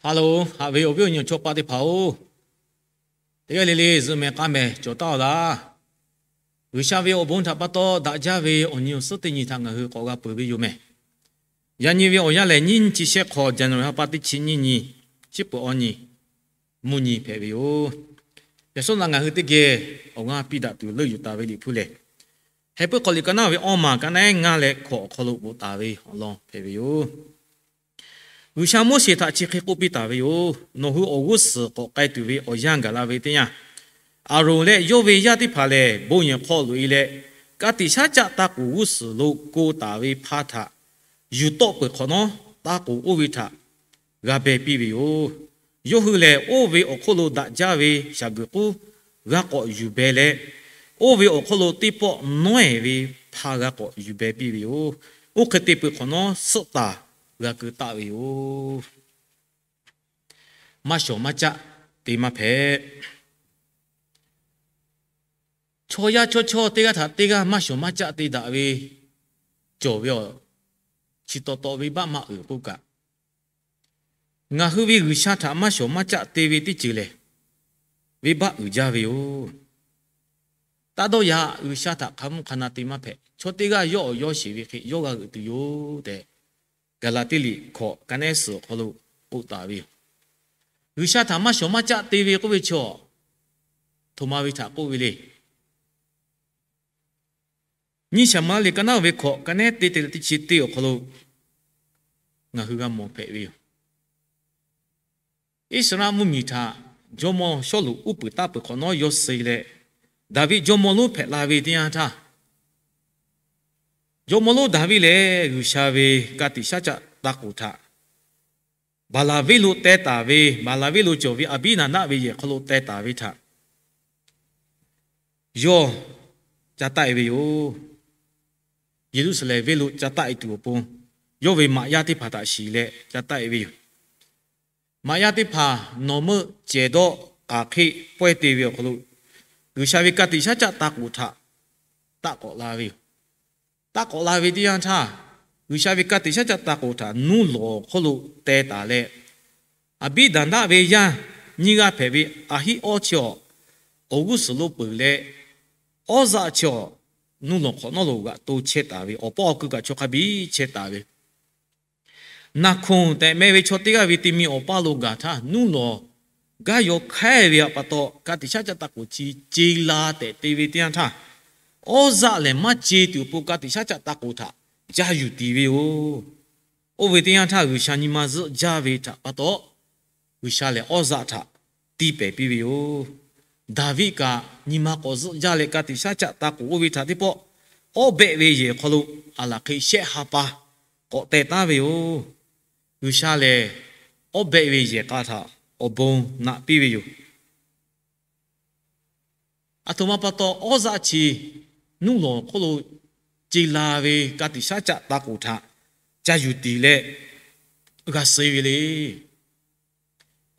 Ha loˬ, haꞈ ve awˬ viˉ awˬ nyi awˬ chawˇ paˆ teˇ hpaˍ-oˬ, teˇ g'aˇ le le zuhꞈ mehˍ k'aˇ mehˍ cawˬ taˉ-oˬ laˇ. G'uiˬsha ve awˬ bon htaꞈ pa taw daꞈ jaˇ ve awˬ nyi awˬ suhˉ teˇ nyi htaꞈ ngaˬ hui k'awꞈ g'a peuˬ ve yoˬ mehˍ. Yaꞈ nyi ve awˬ yanˇ lehˬ, nyiˇ nyi chi shehˆ hk'aw, January ha pa teˇ chi nyiˇ nyi, chi peuˬ awˬ nyi, mvuhˇ nyi hpehꞈ ve yoˬ. Yaꞈ shawˉ naꞈ ngaˬ hui teˇ geh awˬ g'aˇ piˇ daꞈ tuˬ leuˆ yuˬ taˍ ve Liꞈ hpu lehˬ, Heh puiˉ hk'awꞈ liꞈ ka naˉ ve awˇ maˬ ka naˉ ngaˇ leh hkawꞈ awˬ hk'aw lo bvuhꞈ taˍ ve awˬ lawn hpehꞈ ve yoˬ. G'uiˬsha Moˉseˍ htaꞈ chi hk'e k'oˆ piˇ taˍ ve yoˬ. Nawˬ hui awˬ g'uˇ suhˍ k'awꞈ k'ai tuˬ ve awˬ yanˇ gaˬ la ve teˇ yanˇ, Aˍronˍ leh yawˇ ve yaˇ teˇ hpaˍ lehˬ, bon yehˬ hk'aw loꞈ-e leh, ka tiꞈ shaˉ caˆ ta k'oˍ g'uˇ suhˍ lo ko taˍ ve hpa htaꞈ yuˬ tawˆ peuˬ hk'awꞈ nawˉ, ta k'oˍ oˇ ve htaꞈ g'a beh piˇ ve yoˬ. Yawˇ hui lehˬ, oˇ ve awˬ hk'oˆ lo daꞈ jaˇ ve shaˍ guiˬ k'uˉ g'a k'awꞈ yuˬ beh leh, oˇ ve awˬ hk'oˆ lo teˇ pawˆ nawˉ-ehˍ ve hpa g'a k'awꞈ yuˬ beh piˇ ve yoˬ. Oˇ hk'e te peuˬ hk'awꞈ nawˉ, suhˆ taˍ g'a keu taˆ ve yoˬ. Maˇ shawˍ maˇ caˆ te maˇ hpehꞈ. Chaw yaˇ chawˇ chawˇ teˇ g'aˇ htaꞈ teˇ g'aˇ maˇ shawˍ maˇ caˆ te daꞈ ve cawˬ ve awˬ, chi taw taw venˇbaˆ maˇ uiˍ k'oˆ kaꞈ, ngaˬ hui ve G'uiˬsha htaꞈ maˇ shawˍ maˇ caˆ te ve teˇ ceuˬ lehˬ, venˇbaˆ uiˍ jaˇ ve yoˬ. Taˇ dawˇ yaꞈ, G'uiˬsha htaꞈ hk'a mvuhˇ hk'a na te maˇ hpehꞈ. Chaw teˇ g'aˇ yawˇ awˬ yawˇ sheˍ ve hk'e yawˇ g'a g'euꞈ tuˬ yoˬ tehꞈ, Gaˍlaˍtiˆ liꞈ hkawꞈ ka nehˉ suhˍ awˬ hk'aw lo k'oˆ taˍ ve yoˬ. G'uiˬsha htaꞈ maˇ shawˍ maˇ caˆ te ve k'oˆ ve chaw, htoꞈ ma ve htaꞈ k'oˆ ve le. Nyiˇ Saˍmo-eˍlaˆ liꞈ ka naˉ ve hkawꞈ ka nehˉ teˇ te leh teˇ chi teˇ awˬ hk'aw lo ngaˬ hui g'a mawˬ hpehꞈ ve yoˬ. Iˉsaˍreˍlaˆ mvuhˇmiˬ htaꞈ jawˇmawˇ Sawˉluꞈ uˉ peunˍ taˍ peuˬ hk'awꞈ nawˉ yawˇ suh leh, Daˍviˆ jawˇmawˇ lonˉ hpehꞈ la ve teˇ yanˇ htaˇ, jawˇmawˇ lonˉ Daˍviˆ lehˬ, G'uiˬsha ve ka tiꞈ shaˉ caˆ ta k'oˍ htaꞈ Baˍlaˍ venˇ lo teh taˍ ve, Baˍlaˍ venˇ lo cawˬ ve Aˍbiˇnaˍdaˆ ve yehˬ hk'aw lo teh taˍ ve htaꞈ yawˇ ca taˆ-e ve yoˬ. Yeˍruˆsaˍlehnˍ venˇ lo ca taˆ-e tuˬ awˬ pon, yawˇ ve maꞈ yaˇ teˇ hpaˍ htaꞈ shiˍ leh ca taˆ-e ve yoˬ. Maꞈ yaˇ teˇ hpaˍ nawˬ meuˆ cehˬ dawˆ k'aˬ hk'eˆ pawehˇ te ve awˬ hk'aw lo, G'uiˬsha ve ka tiꞈ shaˉ caˆ ta k'oˍ htaꞈ taˆ k'awꞈ la ve yoˬ. Taˆ k'awꞈ la ve teˇ yanˇ htaˇ, G'uiˬsha ve ka tiꞈ shaˉ caˆ ta k'oˍ htaꞈ nuˇ lawˬ hk'oˆ lo teh taˍ leh, Aˍbiˇdaˍdaˆ ve yaˇ nyiˇ g'aˇ hpehꞈ ve Aˍhiˆawˇ chi awˬ, awˬ g'uˇ suhˍ lo peuˬ leh, Awˇzaˆ chi awˬ nuˇ lawˬ hk'awꞈ nawˉ lo g'aꞈ to chehˇ taˍ ve, awˬ paˇ awˬ kui kaꞈ chaw hk'a biˇ chehˇ taˍ ve, Naˍhkonˍ tehꞈ meh ve chaw teˇ g'aˇ ve te mi awˬ paˇ lo gaˬ htaˇ, nuˇ lawˬ gaˇ yaw hk'aiˇ ve pa taw, ka tiꞈ shaˉ caˆ ta k'oˍ chi ce la tehꞈ te ve teˇ yanˇ htaˇ, Awˇzaˆ lehˬ maˇ ce tuˬ awˬ pon ka tiꞈ shaˉ caˆ ta k'oˍ htaꞈ ca yuˬ tiˍ ve yoˬ. Oˇ ve teˇ yanˇ htaˇ, G'uiˬsha nyi ma zuhˆ jaˇ ve htaꞈ pa taw, G'uiˬsha lehˬ Awˇzaˆ htaꞈ tiˇ pehˍ piˇ ve yoˬ. Daˍviˆ kaꞈ nyi ma k'awꞈ zuhˆ jaˇ leh, ka tiꞈ shaˉ caˆ ta k'oˍ oˇ ve htaꞈ teˇ pawˆ awˉ behˆ ve yehˬ hk'aw lo aˬ laˬ hk'e shehˆ ha pa k'awꞈ teh taˉ ve yoˬ. G'uiˬsha lehˬ, awˉ behˆ ve yehˬ k'a htaꞈ awˬ bon naꞈ piˇ ve yoˬ. Aˬ htoꞈ ma pa taw, Awˇzaˆ chi nuˇ lawˬ hk'oˆ lo ce la ve ka tiꞈ shaˉ caˆ ta k'oˍ htaꞈ ca yuˬ tiˍ leh g'a suh ve le.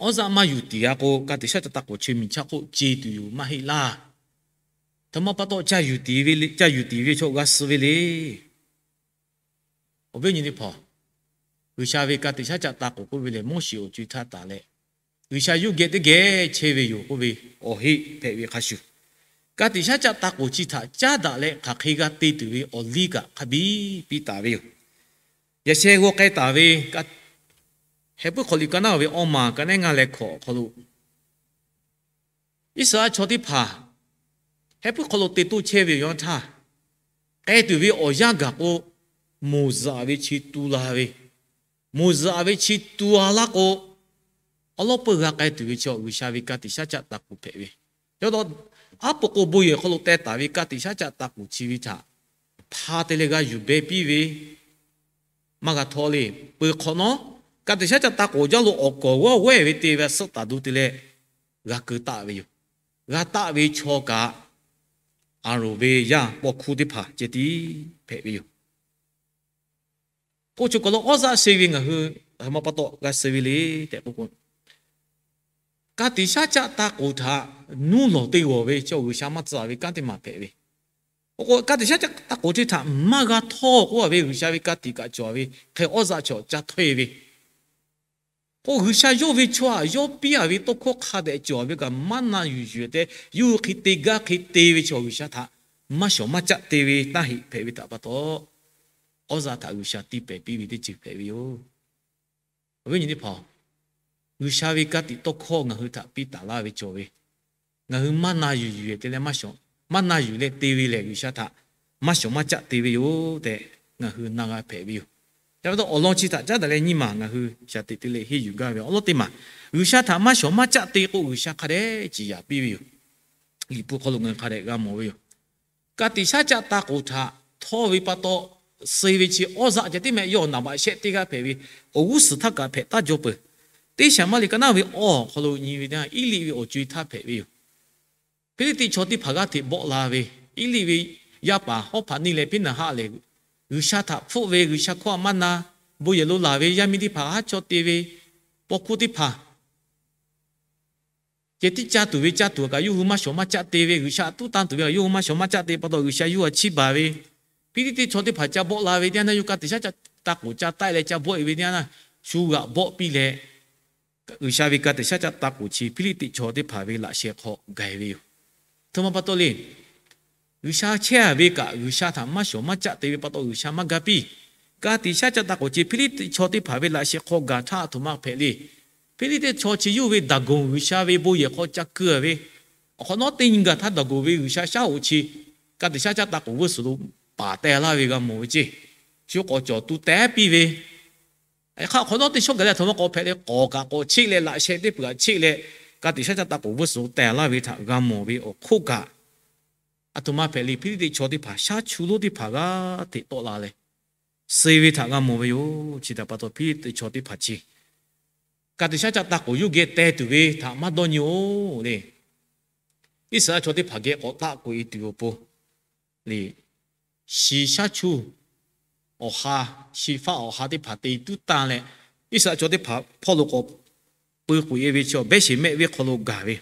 Awˇzaˆ maˇ yuˬ tiˍ g'a k'o, ka tiꞈ shaˉ caˆ ta k'oˍ chi miˬ chaˇ hk'oˆ ce tuˬ yoˬ maˇ heˆ laˇ. Aˬ htoꞈ ma pa taw, ca yuˬ tiˍ ve le, ca yuˬ tiˍ ve chaw g'a suh ve le. Awˬ viˉ awˬ nyi teˇ hpaˍ, G'uiˬsha ve ka tiꞈ shaˉ caˆ ta k'oˍ k'oˆ ve lehˬ, Moˉseˍ awˬ co-e htaˇ taˍ leh, G'uiˬsha yuˇ geh teˇ geh chehˇ ve yoˬ k'oˆ ve awˬ heˆ hpehꞈ ve hk'a shuˍ, ka tiꞈ shaˉ caˆ ta k'oˍ chi htaꞈ caˉ daꞈ leh hk'aˬ hk'e g'a te tuˬ ve awˬ liˇ kaꞈ hk'a biˇ piˇ taˍ ve yoˬ. Yaꞈ sheh g'aw k'ai taˍ ve, Heh puiˉ hk'awꞈ liꞈ ka naˉ ve awˇ maˬ ka nehˉ ngaˇ leh hkawꞈ awˬ hk'aw lo, Iˉsaˍreˍlaˆ chaw teˇ hpaˍ heh puiˉ hk'aw lo te toˇ chehˇ ve awˬ yanˇ htaˇ, k'ai tuˬ ve awˬ yanˇ gaˬ k'o, moˬ zuhꞈ ve chi tu la ve, moˬ zuhꞈ ve chi tu-a laˇ k'o, awˉ lawˉ peuˇ g'a k'ai tuˬ ve chaw G'uiˬsha ve ka tiꞈ shaˉ caˆ ta k'oˍ hpehꞈ ve. Yawˇ taw, aˉ po k'o bon yehˬ hk'aw lo teh taˍ ve ka tiꞈ shaˉ caˆ ta k'oˍ chi ve htaꞈ hpa te leh g'a yuˬ beh piˇ ve maˇ g'a htawˇ le. Peuˬ hk'awꞈ nawˉ, ka tiꞈ shaˉ caˆ ta k'oˍ jaˇ lo awˬ kawˍ g'awˇ g'awehˇ ve te ve suhˆ taˍ do te leh g'a keu taˆ ve yoˬ. G'a taˆ ve chaw kaꞈ, Aˍronˍ ve yaˇ paw hkuˇ teˇ hpaˍ ceh tiˉ hpehꞈ ve yoˬ. K'o, choˬ kaˬ lo Awˇzaˆ suh ve ngaˬ hui aˬ htoꞈ ma pa taw g'a suh ve le tehꞈ k'oˆ k'o, ka tiꞈ shaˉ caˆ ta k'oˍ htaꞈ nuˇ lawˬ te g'awˬ ve chaw G'uiˬsha maˇ tcuh ve kanˉ teˇ maˬ hpehꞈ ve. K'o, ka tiꞈ shaˉ caˆ ta k'oˍ chi htaꞈ maˇ g'a htawˇ k'oˆ ve G'uiˬsha ve ka tiꞈ kaꞈ cawˬ ve hk'e Awˇzaˆ chaw ca htawˇ-e ve K'o, G'uiˬsha yawˇ ve chaw htaꞈ yawˇ piˇ-a ve tawˇ hkawˇ hk'a dehꞈ cawˬ ve kaꞈ maˇ na yuˬ yuˬ te, yawˇ hui hk'e te gaˇ hk'e te ve chaw G'uiˬsha htaꞈ maˇ shawˍ maˇ caˆ te ve taˇ heˆ hpehꞈ ve htaꞈ pa taw, awˬ zaˇ htaꞈ G'uiˬsha tiˇ pehˍ piˇ ve teˇ ceuˬ hpehꞈ ve yoˬ. Awˬ viˉ nyi teˇ hpaˍ, G'uiˬsha ve ka tiꞈ tawˇ hkawˇ ngaˬ hui htaꞈ piˇ taˍ laˇ ve cawˬ ve, ngaˬ hui maˇ na yuˬ yuˬ te leh maˇ shawˍ, maˇ na yuˬ leh te ve lehˬ, G'uiˬsha htaꞈ maˇ shawˍ maˇ caˆ te ve yoˬ tehꞈ ngaˬ hui na g'a hpehꞈ ve yoˬ. Ca pa taw awˬ lawn chi htaꞈ caˉ daꞈ leh nyiˇ maˬ ngaˬ hui shaˍ teꞈ te leh henˇ yuˬ gaˇ ve awˬ lawn teˇ maˬ, G'uiˬsha htaꞈ maˇ shawˍ maˇ caˆ te k'o, G'uiˬsha hk'a dehꞈ ciˍ yanˍ piˇ ve yoˬ. Liꞈ hpu hk'aw lo ngaˬ hui hk'a dehꞈ g'a mawˬ ve yoˬ. Ka tiꞈ shaˉ caˆ ta k'oˍ htaꞈ htawˇ ve pa taw, suh ve chi awˬ zaˇ ceh tiˉ meh yawˇ naˍ baꞈ shehˆ teˇ g'aˇ hpehꞈ ve, awˬ g'uˇ suhˍ htaˇ kaꞈ hpehꞈ taˇ jaw peuˬ. Teˇ Shaˍmaˍriˆ ka naˉ ve awˬ hk'aw lo nyi ve teˇ yanˇ, Eˇliˆ ve awˬ co-e htaˇ hpehꞈ ve yoˬ. Hpiˇliˇtiˆ chaw teˇ hpaˍ g'aˇ hteꞈ bawˆ la ve, Eˇliˆ ve yaˇ paˍ Hawˉhpaˍniˆ leh Hpiˇnaˍhaˆ lehˬ, G'uiˬsha htaꞈ hpfuhˆ ve, G'uiˬsha hkawˇ htaꞈ maˇ na, bon yehˬ lo laˬ ve yaˇ miˇ teˇ hpaˍ haˉ chawˇ te ve, paw hkuˇ teˇ hpaˍ ceh tiˉ caˇ tuˬ ve caˇ tuˬ kaꞈ yawˇ hui maˇ shawˍ maˇ caˆ te ve, G'uiˬsha tuˉ tanˇ tuˬ ve kaꞈ yawˇ hui maˇ shawˍ maˇ caˆ te pa taw, G'uiˬsha yawˇ hui htaꞈ chiˇ baˬ ve, Hpiˇliˇtiˆ chaw teˇ hpaˍ ca bawˆ la ve teˇ yanˇ, yawˇ ka tiꞈ shaˉ caˆ ta k'oˍ ca taˆ-e leh ca bawˆ-e ve teˇ yanˇ, shu g'aꞈ bawˆ piˇ leh, G'uiˬsha ve ka tiꞈ shaˉ caˆ ta k'oˍ chi Hpiˇliˇtiˆ chaw teˇ hpaˍ ve laꞈ sheh hk'aw gaˬ-e ve yoˬ. Aˬ htoꞈ ma pa taw le. G'uiˬsha chehˇ-a ve kaꞈ, G'uiˬsha htaꞈ maˇ shawˍ maˇ caˆ te ve pa taw, G'uiˬsha maˇ ga piˇ. Ka tiꞈ shaˉ caˆ ta k'oˍ chi Hpiˇliˇtiˆ chaw teˇ hpaˍ ve laꞈ sheh hk'aw gaˬ htaˇ, aˬ htoꞈ ma hpehꞈ le. Hpiˇliˇtiˆ chaw chi yawˇ ve Daˍgonˍ G'uiˬsha ve bon yehˬ hk'aw ca keu-a ve, awˬ hk'awꞈ nawˉ teˇ nyi gaˬ htaˇ Daˍgonˍ ve G'uiˬsha shaˉ hoꞈ chi ka tiꞈ shaˉ caˆ ta k'oˍ veuˇ suhˍ lo paˍ teh laˇ ve g'a mawˬ ve ceˇ. Shu k'awꞈ cawˬ tu teh piˇ ve, hk'aˬ hk'awꞈ nawˉ teˇ shawˉ gaˬ leh aˬ htoꞈ ma k'awꞈ hpehꞈ leh, k'awˍ kaꞈ k'awꞈ cheˆ leh, laꞈ sheh teˇ peuˬ kaꞈ cheˆ leh, ka tiꞈ shaˉ caˆ ta k'oˍ veuˇ suhˍ lo teh laˇ ve htaꞈ g'a mawˬ ve awˬ hk'oˆ kaꞈ, aˬ htoꞈ ma hpehꞈ le. Hpiˇliˇtiˆ chaw teˇ hpaˍ shaˉ chu lonˉ teˇ hpaˍ g'aˇ hteꞈ tawˆ la leh suh ve htaꞈ g'a mawˬ ve yoˬ. Chi htaꞈ pa taw Hpiˇliˇtiˆ chaw teˇ hpaˍ chi ka tiꞈ shaˉ caˆ ta k'oˍ yawˇ geh teh tuˬ ve htaꞈ maˇ dawˇ nyi-oˬ le. Iˉsaˍreˍlaˆ chaw teˇ hpaˍ geh k'awꞈ taˆ k'oꞈ-e tuˬ awˬ pon le, shi shaˉ chu awˬ ha, shi faˆ awˬ ha teˇ hpaˍ te tuˉ tanˇ leh, Iˉsaˍreˍlaˆ chaw teˇ hpaˍ hpawˇ lo k'awꞈ peu k'oꞈ-e ve chaw, Behˇsheˍmehˆ venˇ hk'aw lo gaˬ ve.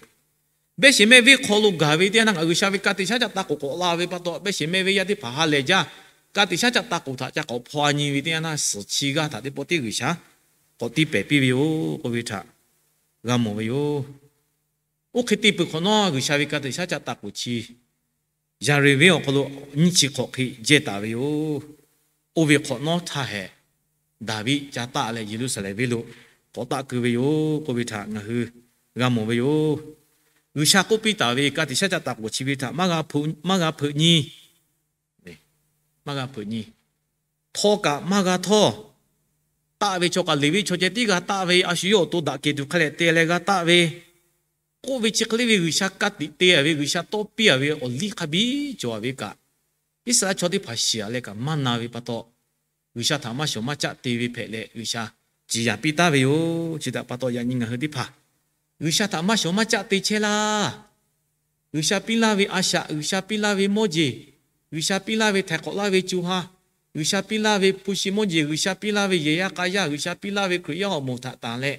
Behˇsheˍmehˆ venˇ hk'aw lo gaˬ ve teˇ yanˇ, ngaˬ G'uiˬsha ve ka tiꞈ shaˉ caˆ ta k'oˍ k'awꞈ la ve pa taw, Behˇsheˍmehˆ venˇ yaˇ teˇ hpaˍ ha lehˬ jaˇ. Ka tiꞈ shaˉ caˆ ta k'oˍ htaꞈ ca k'awꞈ hpaw-a nyi ve teˇ yanˇ, suhˍ chi g'aˇ htaꞈ teˇ pawˆ tiˉ G'uiˬsha k'awꞈ tiˇ pehˍ piˇ ve yoˬ k'oˆ ve htaꞈ g'a mawˬ ve yoˬ. Oˇ hk'e te peuˬ hk'awꞈ nawˉ, G'uiˬsha ve ka tiꞈ shaˉ caˆ ta k'oˍ chi Yaˍreˍ venˇ awˬ hk'aw lo nyiˇ chi hk'awꞈ hk'e jehˇ taˍ ve yoˬ. Oˇ ve hk'awꞈ nawˉ htaˇ hehꞈ, Daˍviˆ ca taˆ leh Yeˍruˆsaˍlehnˍ venˇ lo k'awꞈ taˆ keu ve yoˬ k'oˆ ve htaꞈ ngaˬ hui g'a mawˬ ve yoˬ. G'uiˬsha k'oˆ piˇ taˍ ve, ka tiꞈ shaˉ caˆ ta k'oˍ chi ve htaꞈ maˇ g'a hpeuꞈ nyi, maˇ g'a hpeuꞈ nyi, htaw kaꞈ maˇ g'a htawˇ, taˆ ve chaw kaꞈ Leˍviˆ chaw ceh tiˉ g'a taˆ ve, a shu yawˇ awˬ to daꞈ kehˬ tuˬ hk'a leh te leh g'a taˆ ve, k'oˆ ve chi hk'e le ve G'uiˬsha ka tiꞈ te-a ve, G'uiˬsha tawˇ piˇ-a ve awˬ liˇ hk'a biˇ cawˬ-a ve kaꞈ, Iˉsaˍreˍlaˆ chaw teˇ hpaˍ shiˍ-a leh kaꞈ maˇ na ve pa taw, G'uiˬsha htaꞈ maˇ shawˍ maˇ caˆ te ve hpehꞈ leh G'uiˬsha ciˍ yanˍ piˇ taˍ ve yoˬ. Chi htaꞈ pa taw yaꞈ nyi ngaˬ hui teˇ hpaˍ G'uiˬsha htaꞈ maˇ shawˍ maˇ caˆ te chehˇ laˇ. G'uiˬsha piˇ laˇ ve a shaꞈ, G'uiˬsha piˇ laˇ ve mawˇ jeˬ, G'uiˬsha piˇ laˇ ve htaiˍ hk'awꞈ laˇ ve co ha, G'uiˬsha piˇ laˇ ve hpu shi mawˇ jeˬ, G'uiˬsha piˇ laˇ ve yehˬ yaˇ k'a yaˇ, G'uiˬsha piˇ laˇ ve Hkriꞈ yaˇ awˬ moˍ htaꞈ tanˬ leh,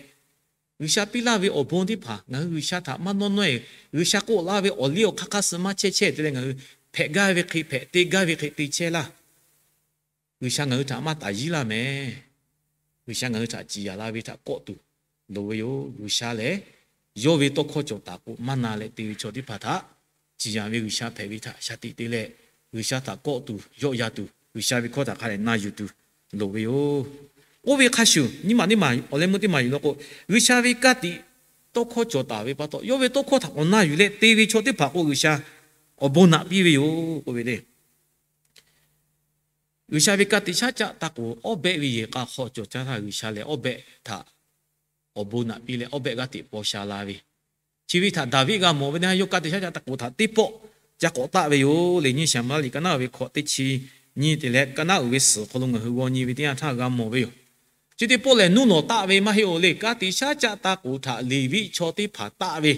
G'uiˬsha piˇ laˇ ve awˬ bon teˇ hpaˍ ngaˬ hui G'uiˬsha htaꞈ maˇ nawˇ nawˇ-e, G'uiˬsha k'oˆ laˇ ve awˬ liˇ awˬ hk'aˇ hk'aˇ suh maˇ chehˇ chehˇ te leh ngaˬ hui hpehꞈ gaˇ ve hk'e hpehꞈ, te gaˇ ve hk'e te chehˇ laˇ. G'uiˬsha ngaˬ hui htaꞈ maˇ taˍ yiˉ laˇ mehˍ. G'uiˬsha ngaˬ hui htaꞈ ciˍ yanˍ la ve htaꞈ kawˆ tuˬ loˍ ve yoˬ. G'uiˬsha lehˬ, yawˇ ve tawˇ hkawˇ cawˬ taˍ k'o maˇ na leh te ve chaw teˇ hpaˍ htaꞈ ciˍ yanˍ ve G'uiˬsha hpehꞈ ve htaꞈ shaˍ tiꞈ te leh, G'uiˬsha htaꞈ kawˆ tuˬ, yawˆ yan tuˬ, G'uiˬsha ve hkawˇ htaꞈ hk'a dehꞈ na yuˬ tuˬ loˍ ve yoˬ. Oˇ ve hk'a shuˍ, nyiˇ maˬ teˇ maˬ awˬ leh meuˇ teˇ maˬ yuˬ law k'o, G'uiˬsha ve ka tiꞈ tawˇ hkawˇ cawˬ taˍ ve pa taw, yawˇ ve tawˇ hkawˇ htaꞈ k'awꞈ na yuˬ leh te ve chaw teˇ hpaˍ k'o G'uiˬsha awˬ bon naꞈ piˇ ve yoˬ k'oˆ ve le. G'uiˬsha ve ka tiꞈ shaˉ caˆ ta k'oˍ awˇ behˆ ve yehˬ k'a hk'aw cawˬ caˇ htaˇ, G'uiˬsha lehˬ awˇ behˆ htaꞈ awˬ bon naꞈ piˇ leh awˇ behˆ g'aˇ hteꞈ paw sha la ve, chi ve htaꞈ Daˍviˆ g'a mawˬ ve teˇ yanˇ, yawˇ ka tiꞈ shaˉ caˆ ta k'oˍ htaꞈ teˇ pawˆ ca k'awꞈ taˆ ve yoˬ le. Nyiˇ Shaˍmuˍlaˆ liꞈ ka naˉ uiˍ ve hkawꞈ teˇ chi nyiˇ te leh ka naˉ uiˍ ve suhˍ hk'aw lo ngaˬ hui g'aw nyi ve teˇ yanˇ htaˇ g'a mawˬ ve yoˬ. Chi teˇ pawˆ lehˬ, nuˇ nawˬ taˆ ve maˇ heˆ-oˬ le. Ka tiꞈ shaˉ caˆ ta k'oˍ htaꞈ Leˍviˆ chaw teˇ hpaˍ taˆ ve,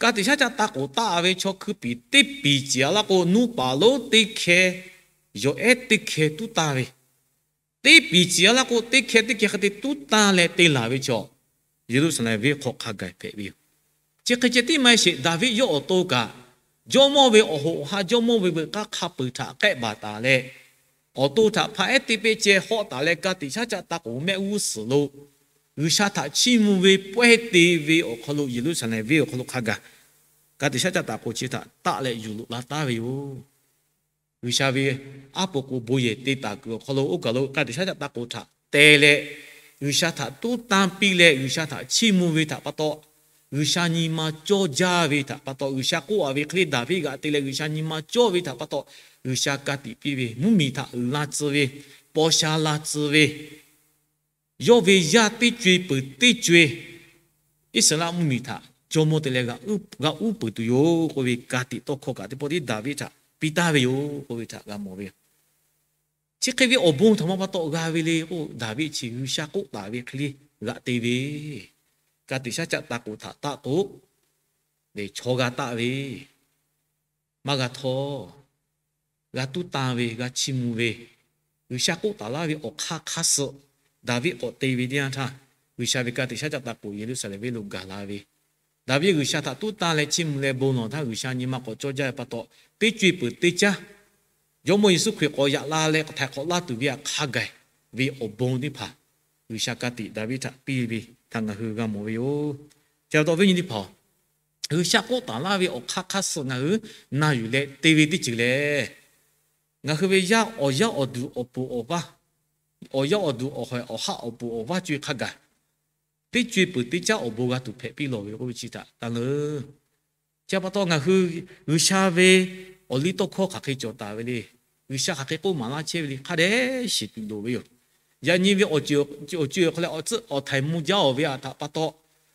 ka tiꞈ shaˉ caˆ ta k'oˍ taˆ ve chaw hkui piˍ teˇ piˍ ciˍ-a laˇ k'o, nuˇ paˍ lonˉ teˇ hkeh, yawˬ ehˉ teˇ hkeh tuˉ tanˇ ve, teˇ piˍ ciˍ-a laˇ k'o, teˇ hkeh teˇ hkeh hk'e te tuˉ tanˇ leh te laˬ ve chaw, Yeˍruˆsaˍlehnˍ venˇ hk'aw hk'a gaˬ hpehꞈ ve yoˬ. Chi hk'e ceh tiˉ maˇ heˆ sheˍ, Daˍviˆ yawˇ awˬ to kaꞈ, jawˇmawˇ ve awˬ hoꞈ ha jawˇmawˇ ve veuꞈ k'aˇ hk'a peuˬ htaꞈ k'ehˆ baˬ taˍ leh, awˬ to htaꞈ hpa ehˉ teˇ peˆ ceh hawˆ taˍ leh, ka tiꞈ shaˉ caˆ ta k'oˍ mehˆ g'uˇ suhˍ lo G'uiˬsha htaꞈ chiˇ mvuh ve pawehˇ te ve awˬ hk'aw lo Yeˍruˆsaˍlehnˍ venˇ awˬ hk'aw lo hk'a gaˬ ka tiꞈ shaˉ caˆ taˍ k'oˍ chi htaꞈ taˆ leh yuˬ loꞈ la taˍ ve yoˬ. G'uiˬsha ve aˉ po k'o bon yehˬ te taˍ kuiˬ awˬ hk'aw lo oˇ kaˬ lo ka tiꞈ shaˉ caˆ taˍ k'oˍ htaꞈ te leh, G'uiˬsha htaꞈ tuˉ tanˇ piˇ leh G'uiˬsha htaꞈ chiˇ mvuh ve htaꞈ pa taw, G'uiˬsha nyi ma cawˇ jaˇ ve htaꞈ pa taw, G'uiˬsha k'oˆ a ve hk'e le Daˍviˆ g'aꞈ te leh G'uiˬsha nyi ma cawˇ ve htaꞈ pa taw, G'uiˬsha ka tiꞈ piˇ ve mvuhˇmiˬ htaꞈ uiˍ la tcuh ve, paw sha la tcuh ve, yawˇ ve yaˇ teˇ co-e peuˬ teˇ co-e Iˉsaˍreˍlaˆ mvuhˇmiˬ htaꞈ jawˇmawˇ te leh g'a uˉ peuˬ tuˬ yoˬ k'oˆ ve ka tiꞈ tawˇ hkawˇ kaꞈ teˇ pawˆ tiˉ Daˍviˆ htaꞈ piˇ taˍ ve yoˬ k'oˆ ve htaꞈ g'a mawˬ ve yoˬ. Chi hk'e ve awˬ bon htaꞈ ma pa taw g'a ve le k'o, Daˍviˆ chi G'uiˬsha k'oˆ taˍ ve hk'e le g'aꞈ te ve, ka tiꞈ shaˉ caˆ taˍ k'oˍ htaꞈ taˆ k'o, chaw g'a taˆ ve, maˇ g'a htawˇ, g'a tuˉ tanˇ ve, g'a chiˇ mvuh ve, G'uiˬsha k'oˆ taˍ laˇ ve awˬ hk'aˇ hk'aˇ suh Daˍviˆ k'awꞈ te ve teˇ yanˇ htaˇ, G'uiˬsha ve ka tiꞈ shaˉ caˆ taˍ k'oˍ Yeˍruˆsaˍlehnˍ venˇ lo gaˬ la ve, Daˍviˆ G'uiˬsha htaꞈ tuˉ tanˇ leh chiˇ mvuh leh bon lawˬ htaˇ G'uiˬsha nyi ma k'awꞈ cawˇ jaˇ ve pa taw, teˇ co-e peuˬ teˇ caˉ Jawˇmawˇ Yeˍsuˆ Hkriꞈ k'awꞈ yaꞈ la leh k'awꞈ htaiˍ hk'awꞈ laˇ tuˬ ve htaꞈ hk'a gaˬ ve awˬ bon teˇ hpaˍ G'uiˬsha ka tiꞈ Daˍviˆ htaꞈ piˇ ve htaꞈ ngaˬ hui g'a mawˬ ve yoˬ. Chi pa taw viˉ nyi teˇ hpaˍ-oˬ, G'uiˬsha k'oˆ taˍ laˇ ve awˬ hk'aˇ hk'aˇ suh ngaˬ hui na yuˬ leh te ve teˇ ceuˬ lehˬ, ngaˬ hui ve yaˇ awˬ yaˇ awˬ duˬ awˬ poˍ awˬ vaˇ, awˬ yaˇ awˬ duˬ awˬ hawehˬ awˬ haˆ awˬ poˍ awˬ vaˇ co-e hk'a gaˬ teˇ co-e peuˬ teˇ caˉ awˬ bon g'a tuˬ hpehꞈ piˇ lawˬ ve k'oˆ ve chi htaꞈ taˇ leuˉ. Chi pa taw ngaˬ hui G'uiˬsha ve awˬliˇtawˇhkawˇ hk'aˬ hk'e cawˬ taˍ ve le. G'uiˬsha hk'aˬ hk'e k'oˆ maˍ laˇ chehˇ ve le hk'a dehꞈ shiˍ tuˬ loˍ ve yoˬ. Yaꞈ nyi ve awˬ co-e awˬ hk'aw leh awˬ tcuhˆ awˬ htaiˍ mvuh jaˇ-oˬ ve htaꞈ pa taw,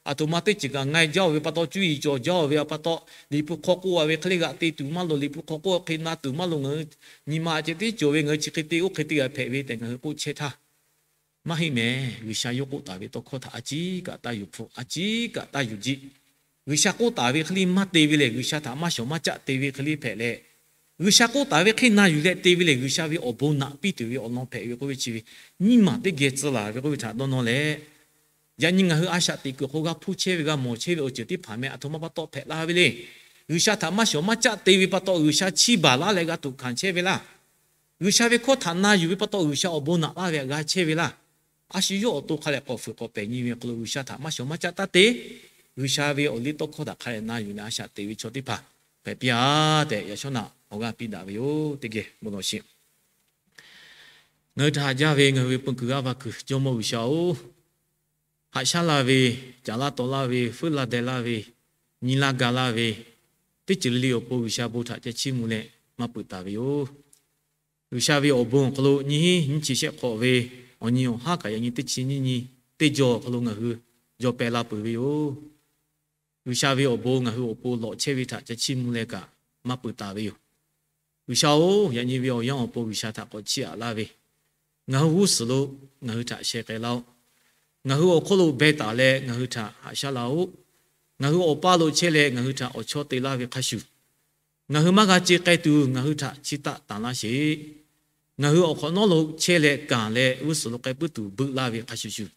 aˬ htoꞈ ma teˇ ceuˬ kaꞈ nga jaˇ-oˬ ve pa taw, cuˇ yiˍ cawˬ jaˇ-oˬ ve pa taw, Liꞈ hpu hk'aw k'oˆ a ve hk'e le g'aꞈ te tuˬ maˇ loˍ, Liꞈ hpu hk'aw k'oˆ hk'e na tuˬ maˇ loˍ, ngaˬ hui nyi ma ceh tiˉ cawˬ ve, ngaˬ hui chi hk'e te oˇ hk'e te g'a hpehꞈ ve tehꞈ ngaˬ hui k'oˆ chehˇ htaˇ, maˇ heˆ mehˍ. G'uiˬsha yawˇ k'oˆ taˍ ve tawˇ hkawˇ htaꞈ a ciˉ kaꞈ taˇ yuˬ hpfuhˆ, a ciˉ kaꞈ taˇ yuˬ jiˆ. G'uiˬsha k'oˆ taˍ ve hk'e le maˇ te ve lehˬ, G'uiˬsha htaꞈ maˇ shawˍ maˇ caˆ te ve hk'e le hpehꞈ leh, G'uiˬsha k'oˆ taˍ ve hk'e na yuˬ leh te ve lehˬ, G'uiˬsha ve awˬ bon naꞈ piˇ tuˬ ve awˬ lawn hpehꞈ ve k'oˆ ve chi ve nyiˇ maˬ teˇ geh tcuh laˬ ve k'oˆ ve htaꞈ dawˇ nawˇ leh, yaꞈ nyi ngaˬ hui a shaꞈ teꞈ kuiˬ hk'o g'a hpuˇ chehˇ ve, g'a mawˬ chehˇ ve awˬ ceuˬ teˇ hpaˍ meh aˬ htoꞈ ma pa taw hpehꞈ la ve le. G'uiˬsha htaꞈ maˇ shawˍ maˇ caˆ te ve pa taw G'uiˬsha chiˇ baˬ laˇ leh g'a tuꞈ hkanˍ chehˇ ve laˇ. G'uiˬsha ve hkawˇ htaꞈ na yuˬ ve pa taw G'uiˬsha awˬ bon naꞈ laˇ ve htaꞈ g'a chehˇ ve laˇ. A shu yawˇ awˬ to hk'a leh k'awꞈ fuiˍ k'awꞈ pehˍ nyi ve hk'aw lo G'uiˬsha htaꞈ maˇ shawˍ maˇ caˆ taˇ te. G'uiˬsha ve awˬliˇtawˇhkawˇ htaꞈ hk'a leh na yuˬ leh a shaꞈ teꞈ ve chaw teˇ hpaˍ hpehꞈ piˇ-a tehꞈ yaꞈ shawˉ naꞈ awˬ g'aˇ piˇ daꞈ ve yoˬ. Teˇ geh bon lawˬ sheˍ. Ngaˬ hui htaꞈ haꞈ jaˇ ve ngaˬ hui ve peu kuiˬ g'aˇ va kuiˬ Jawˇmawˇ G'uiˬsha-oˬ, haꞈ shaˉ laˇ ve, caˍ laˇ taw laˇ ve, feuˉ laˇ deh laˇ ve, nyi laˇ ga laˇ ve, teˇ ceuˬ le le awˬ pon G'uiˬsha bon htaꞈ ca chiˇ mvuh leh maˇ peuˬ taˍ ve yoˬ. G'uiˬsha ve awˬ bon awˬ hk'aw lo nyiˇ hinˉ nyiˇ chi shehˆ hk'awꞈ ve awˬ nyi awˬ haˉ kaꞈ yaꞈ nyi teˇ chi nyiˇ nyi teˇ jaw awˬ hk'aw lo ngaˬ hui jaw peh la peuˬ ve yoˬ. G'uiˬsha ve awˬ bon ngaˬ hui awˬ pon lawꞈ chehˇ ve htaꞈ ca chiˇ mvuh leh kaꞈ maˇ peuˬ taˍ ve yoˬ. G'uiˬsha-oˬ, yaꞈ nyi ve awˬ yanˇ awˬ pon G'uiˬsha htaꞈ k'awꞈ chiˇ aꞈ laˇ ve, ngaˬ hui g'uˇ suhˍ lo ngaˬ hui htaꞈ sheh k'ai laˇ-oˆ. Ngaˬ hui awˬ hk'oˆ lo beh taˍ leh ngaˬ hui htaꞈ haꞈ shaˉ laˇ-oˆ. Ngaˬ hui awˬ paˇ lo chehˇ leh ngaˬ hui htaꞈ awˬ chawˇ te laˇ ve hk'a shuˍ, ngaˬ hui maˇ g'a ce k'ai tuˬ ngaˬ hui htaꞈ chiˇ taˆ tanˍ laˇ sheˍ. Ngaˬ hui awˬ hk'awꞈ nawˉ lo chehˇ leh kanˬ leh g'uˇ suhˍ lo k'ai puiˉ tuˬ beuꞈ laˇ ve hk'a shuˍ shuˍ,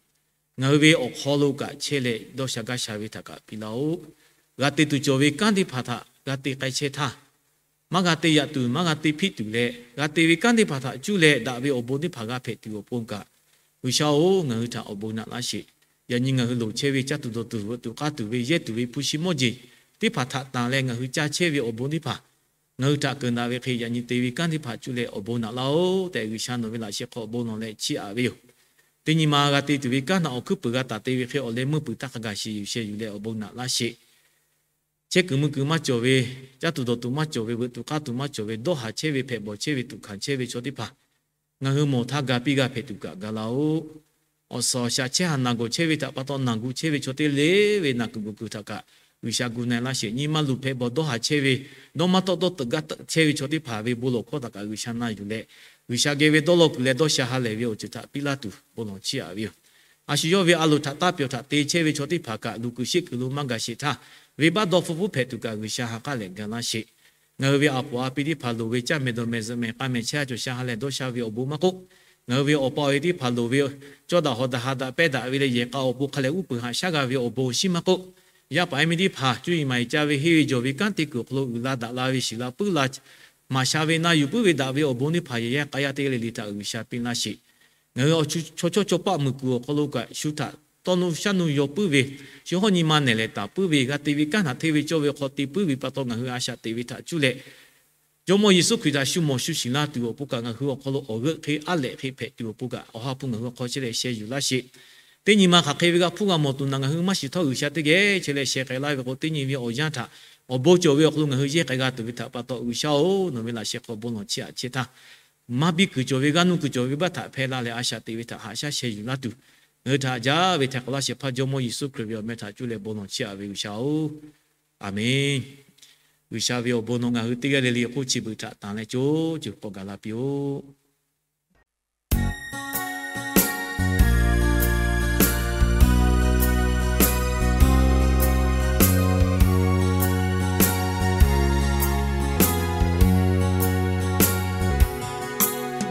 ngaˬ hui ve awˬ hk'aw lo kaꞈ chehˇ leh dawˇ sha gaˇ sha ve htaꞈ kaꞈ piˇ laˇ-oˆ. G'a te tuˬ cawˬ ve kanˉ teˇ hpaˍ htaꞈ g'a te k'ai chehˇ htaˇ, maˇ g'a te yaꞈ tuˬ maˇ g'a te hpiˆ tuˬ leh, g'a te ve kanˉ teˇ hpaˍ htaꞈ cuˇ leh daꞈ ve awˬ bon teˇ hpaˍ g'a hpehꞈ tuˬ awˬ pon kaꞈ, G'uiˬsha-oˬ, ngaˬ hui htaꞈ awˬ bon naꞈ laˇ sheˍ. Yaꞈ nyi ngaˬ hui loˍ chehˇ ve caˇ tuˬ dawˬ tuˬ veuꞈ tuˬ k'aˇ tuˬ ve yehˇ tuˬ ve hpu shi mawˇ jeˬ teˇ hpaˍ htaꞈ tanˬ leh ngaˬ hui caˇ chehˇ ve awˬ bon teˇ hpaˍ ngaˬ hui htaꞈ keunˍ daꞈ ve hk'e, yaꞈ nyi te ve kanˉ teˇ hpaˍ cuˇ leh awˬ bon naꞈ laˇ-oˆ tehꞈ, G'uiˬsha nawˬ ve laꞈ sheh hk'aw awˬ bon lawˬ leh chiˇ aꞈ ve yoˬ. Teˇ nyi ma g'a te tuˬ ve kanˉ htaꞈ awˬ hkuiˉ puiˍ g'a taˍ te ve hk'e, awˬ leh meuˇ puiˍ htaˇ hk'a gaˬ shiˍ yuˬ sheh yuˬ leh awˬ bon naꞈ laˇ sheˍ. Chehˇ kuiˬ mui kuiˬ maˇ cawˬ ve, caˇ tuˬ dawˬ tuˬ maˇ cawˬ ve, veuꞈ tuˬ k'aˇ tuˬ maˇ cawˬ ve, dawˇ haˍ chehˇ ve, hpehꞈ bawˬ chehˇ ve, tuꞈ hkanˍ chehˇ ve chaw teˇ hpaˍ ngaˬ hui mawˬ htaˇ ga piˇ g'a hpehꞈ tuˬ kaꞈ ga laˇ-oˆ. Awˬ suhˍ awˬ shaˍ chehˇ haˍ naˬ gawˬ chehˇ ve htaꞈ pa taw naˬ gu chehˇ ve chaw teˇ le ve naˬ kuiˬ gawˬ kuiˬ htaꞈ kaꞈ G'uiˬsha gu na-e laˇ sheˍ. Nyi ma luˬ hpehꞈ bawˬ dawˇ haˍ chehˇ ve, dawˇ maˇ tawˆ dawˇ teuꞈ gaˇ teuꞈ chehˇ ve chaw teˇ hpaˍ ve bon lawˬ hkawˇ htaꞈ kaꞈ G'uiˬsha na yuˬ leh, G'uiˬsha geh ve dawˇ law kuiˬ leh dawˇ sha ha lehˬ ve awˬ ceuˬ htaꞈ piˇ laˇ tuˬ bon lawˬ chiˇ aꞈ ve yoˬ. A shu yawˇ ve a loˍ htaꞈ taˇ pyawˬ htaꞈ te chehˇ ve chaw teˇ hpaˍ kaꞈ luˬ kuiˬ sheˆ kuiˬ lo maˇ gaˬ sheˍ htaˇ, venˇbaˆ dawˇ hpfuhˇ hpfuhˇ hpehꞈ tuˬ kaꞈ G'uiˬsha ha k'aˉ leh ga laˇ sheˍ. Ngaˬ hui ve aˬ poˍ a pi teˇ hpaˍ loˍ ve caˇ meh dawˬ meh zuhꞈ meh k'a meh chehˇ a cawˬ sha ha leh dawˇ sha ve awˬ bon maˇ k'oˆ, ngaˬ hui ve awˬ pa awˬ e teˇ hpaˍ loˍ ve cawˇ daꞈ hawˍ daꞈ ha daꞈ pehˇ daꞈ ve leh yehˬ k'a awˬ pon hk'a lehˬ uˉ peunˍ haꞈ shaˉ g'a ve awˬ bon awˬ shinˉ maˇ k'oˆ, yaˇ paˍ yaˇ miˇ teˇ hpaˍ cuˇ yiˍ maˍ yiˍ ca ve henˇ ve jawˬ ve kanˉ te kuiˬ awˬ hk'aw lo uiˍ la daꞈ la ve shiˍ la puiˉ la maˍ sha ve na yuˬ puiˉ ve daꞈ ve awˬ bon teˇ hpaˍ yehˬ yaˇ k'a yaˇ teˇ g'aˇ le le htaꞈ G'uiˬsha piˇ laˇ sheˍ. Ngaˬ hui awˬ chaw chawˇ chaw paˆ muiˬ kuiˬ awˬ hk'aw lo kaꞈ shu htaꞈ tawˇ nuˇ shaˉ nuˇ yaw puiˉ ve, chi hawˇ nyi ma nehˬ lehˬ taˍ puiˉ ve, g'a te ve kanˉ htaꞈ hteˇ ve cawˇ ve awˬ hk'aw te puiˉ ve pa taw ngaˬ hui a shaꞈ teꞈ ve htaꞈ cuˇ leh, Jawˇmawˇ Yeˍsuˆ Hkriꞈ htaꞈ shu mawˬ shu shiˍ laˇ tuˬ awˬ pon kaꞈ ngaˬ hui awˬ hk'aw lo awˬ g'euˆ hk'e aˉ lehꞈ hk'e hpehꞈ tuˬ awˬ pon kaꞈ Awˬ ha hpu ngaˬ hui awˬ hk'aw chehˇ leh sheh yuˬ laˇ sheˍ. Teˇ nyi ma hk'aˬ hk'e ve g'a hpuˇ g'a mawˬ tuˬ naˬ ngaˬ hui maˇ shiˍ htawˇ G'uiˬsha teˇ geh chehˇ leh sheh k'ai laˇ ve k'o, teˇ nyi ve awˬ yanˇ htaꞈ awˬ bon cawˬ ve awˬ hk'aw lo ngaˬ hui yehˇ k'ai g'a tuˬ ve htaꞈ pa taw, G'uiˬsha-oˬ, nawˬ ve laꞈ sheh hk'aw bon lawˬ chiˇ aꞈ chehˇ htaˇ, maˇ biˇ kuiˬ cawˬ ve g'aˇ nuˇ kuiˬ cawˬ ve baˆ htaꞈ hpehˇ laˇ leh a shaꞈ teꞈ ve htaꞈ haꞈ shaˉ sheh yuˬ laˇ tuˬ, ngaˬ hui htaꞈ jaˇ ve htaiˍ hk'awꞈ laˇ shehˍ hpaˇ Jawˇmawˇ Yeˍsuˆ Hkriꞈ ve awˬ meh htaꞈ cuˇ leh bon lawˬ chiˇ aꞈ ve G'uiˬsha-oˬ, Aˬmenˍ. G'uiˬsha ve awˬ bon nawˬ ngaˬ hui teˇ g'aˇ le le hk'oˆ chi beuꞈ htaꞈ tanˍ leh co ceuˬ k'awꞈ gaˬ la piˇ-oˆ.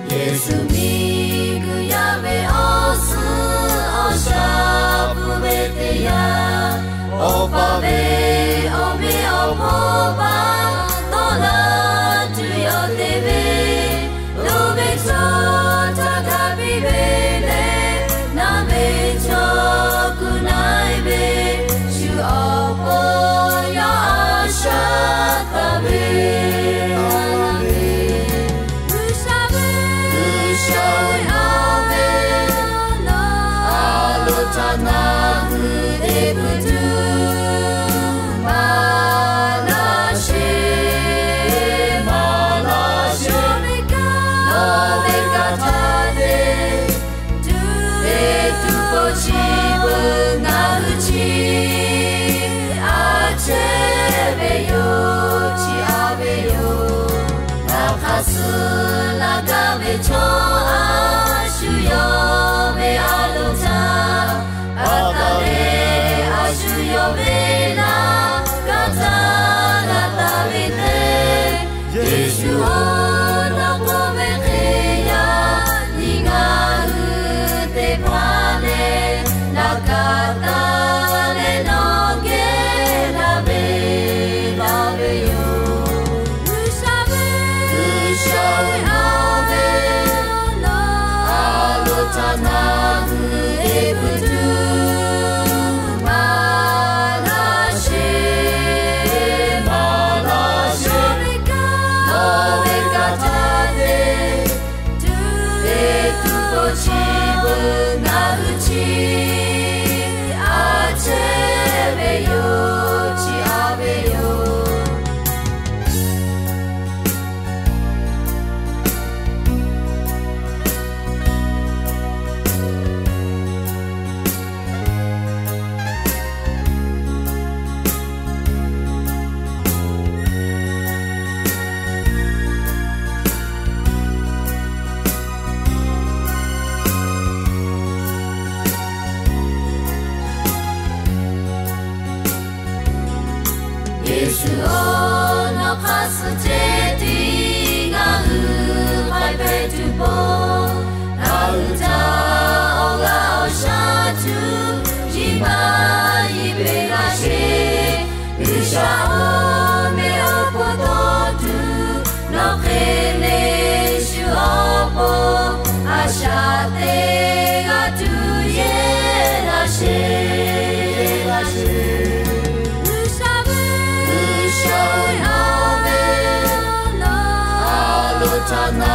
Yeˍsuˆ miˬguiˬ yaˇ ve awˬ suhˉ awˬ shaˍ pun ve teˇ yanˇ, Awˬ pa ve awˬ meꞈ awˬ hponˇ pa taw laˇ tuˬ yawˇ te ve, loˍ ve chaw htaꞈ hk'a piˇ ve leh, naˬ ve chaw kuˬ na-e ve, shu awˬ pon yawˇ a shaꞈ taˍ ve, G'uiˬsha ve, G'uiˬsha ve a ve, a loˍ htaꞈ ngaˬ hui te puiˉ tuˬ maˍ laˇ sheˍ, maˍ laˇ sheˍ. Nawˬ ve kaꞈ htaˇ te tuˬ, te tuˬ k'o chi beuꞈ ngaˬ hui chi a chehˇ ve yoˬ, chi a ve yoˬ. Ngaˬ hk'aˬ suh laˇ gaˇ ve chaw a shu yawˇ ve a loˍ htaꞈ a taˍ leh, a shu yawˇ ve laꞈ ka htaꞈ g'a taˍ ve teˇ Yeˍsuˆ-oˬ, nawˬ k'oˆ ve hk'e yaꞈ nyi ngaˬ hui teˇ hpaˍ lehˬ, laꞈ ka taˍ leh nawˬ geh laˇ ve laˇ ve yoˬ. G'uiˬsha ve, G'uiˬsha ve a ve, a loˍ htaꞈ ngaˬ hui te puiˉ tuˬ maˍ laˇ sheˍ, maˍ laˇ sheˍ. Nawˬ ve kaꞈ htaˇ te tuˬ, te tuˬ k'o chi beuꞈ ngaˬ hui chi a chehˇ ve yoˬ, chi a ve yoˬ. Yeˍsuˆ-oˬ, nawˬ hk'aˬ suh ceh tiˉ ngaˬ hui k'ai hpehꞈ tuˬ pon, ngaˬ hui htaꞈ awˬ g'aˇ awˬ shaˉ tuˬ yiˇ maˇ yiˇ peꞈ laˇ sheˍ. G'uiˬsha awˬ meh awˬ hponˇ tawˇ tuˬ nawˬ hk'e le shu awˬ pon a shaꞈ teꞈ g'a tuˬ yehˇ laˇ sheˍ, yehˇ laˇ sheˍ. G'uiˬsha ve, G'uiˬsha ve a ve, a loˍ htaꞈ na